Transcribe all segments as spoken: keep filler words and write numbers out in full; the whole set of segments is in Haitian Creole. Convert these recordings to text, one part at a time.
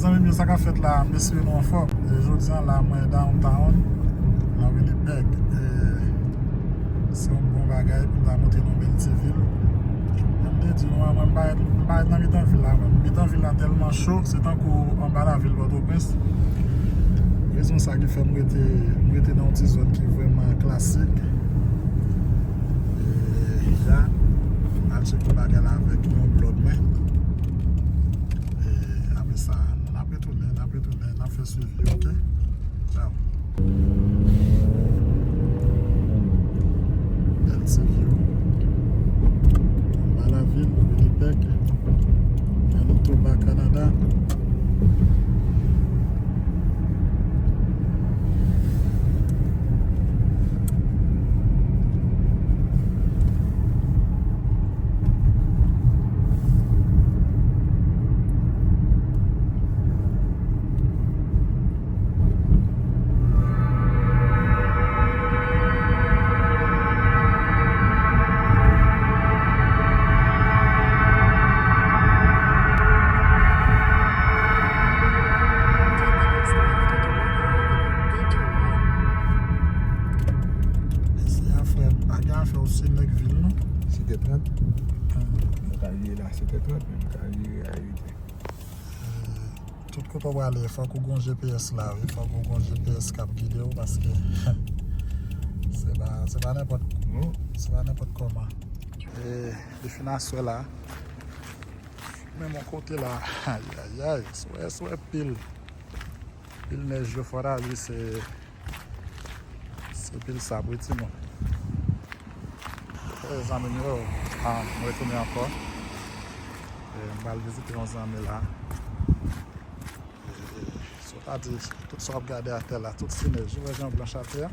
Zanmi m yo, sa k ap fèt la? M espere nou anfòm. E jodi a la, mwen downtown, nan Winnipeg. E se yon bon bagay pou m ta montre nou bèl ti vil. Jan m te di nou an, mwen, m pa ret, m pa ret nan mitan vil la, mwen. Mitan vil la tèlman cho, se tankou anba lavil Pòtoprens. Rezon sa ki fè m rete, m rete nan yon ti zòn ki vrèman klasik. E, ya, m al tcheke bagay la avèk yon blòd mwen. E, apre sa, n ap retounen, n ap retounen, n ap fè swivi, ok? Tchao. Bèl ti view. Anba lavil, Winnipeg, Manitoba, Kanada. Mesye a, frè, pa gen afè w se nèg vil, non. Sete trant. Ah. Nou ka vire la, sete trant, men nou ka vire a uit è. Tout kote w prale, fòk ou gon G P S la, wi. Fòk ou gon G P S k ap gide w, paske se pa, se pa nenpòt, non, se pa nenpòt kòman. E li fin aswè la. Men yon kote la, ayayay, sou wè, sou wè pil, pil nèj yo, fò ta di se, se pil sab, wi, timoun. E, zanmi m yo, ah, m retounen ankò. E, m pral vizite yon zanmi la. E, e, sou ta di, tout sa w ap gade atè la, tout se nèj. Ou wè jan blanch atè a?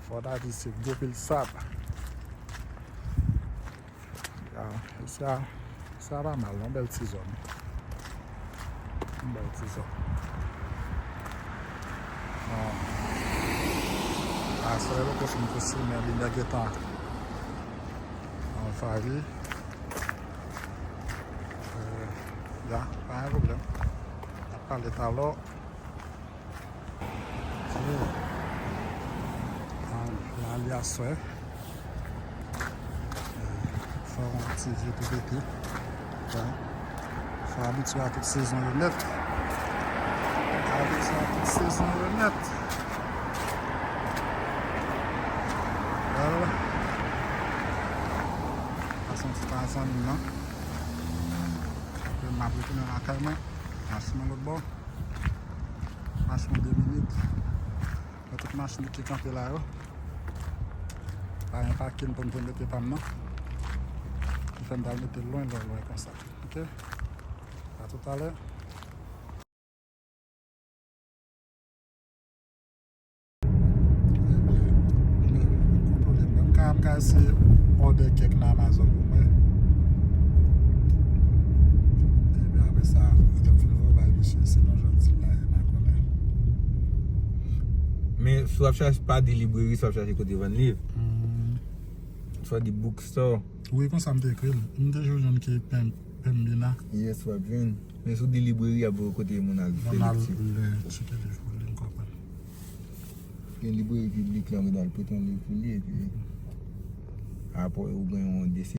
Fò ta di se gwo pil sab. Ya, sa, sa pa mal, yon bèl ti zòn. Yon bèl ti zòn. Bon. Aswè, yo poko fin kouche, men limyè gentan anvayi. Eh, ya, pa gen pwoblèm. N ap pale talè. Al, al, al aswè. Fò yon ti je tou pete. Bon. Fò abitye a tout sezon yo nèt. Abitye a tout sezon yo nèt. Al. Pase yon ti pa zanmi m nan. Apre m ap retounen lakay mwen. Mache nan lòt bò. Mache yon de minit. Mwen tout machin ki kanpe la yo. Pa gen pakin pou m te mete pa m nan. Ki fè m t al mete l lwen, lwen, lwen konsa. Ok? A toutalè. Ebyen, ebyen, kontwole m. M ka, m ka eseye òdè kèk nan Amazon pou mwen. Ebyen, apre sa, lè m fin voye bay misye, se nan jodi la, e pa konnen. Men, si w ap chache, pa di libreri, si w ap chache kote vann liv. Hmm. Si w di bookstore. Wi, konsa m te ekri l. M te jwenn ki pen, Pembina. Yes, w ap jwenn. Men si w di libreri, ap voye kote moun al fè lekti. Moun al tcheke liv pou li, m konprann. Gen libreri piblik la, ou dwe al prete yon liv pou li, epi apre ou gen yon desi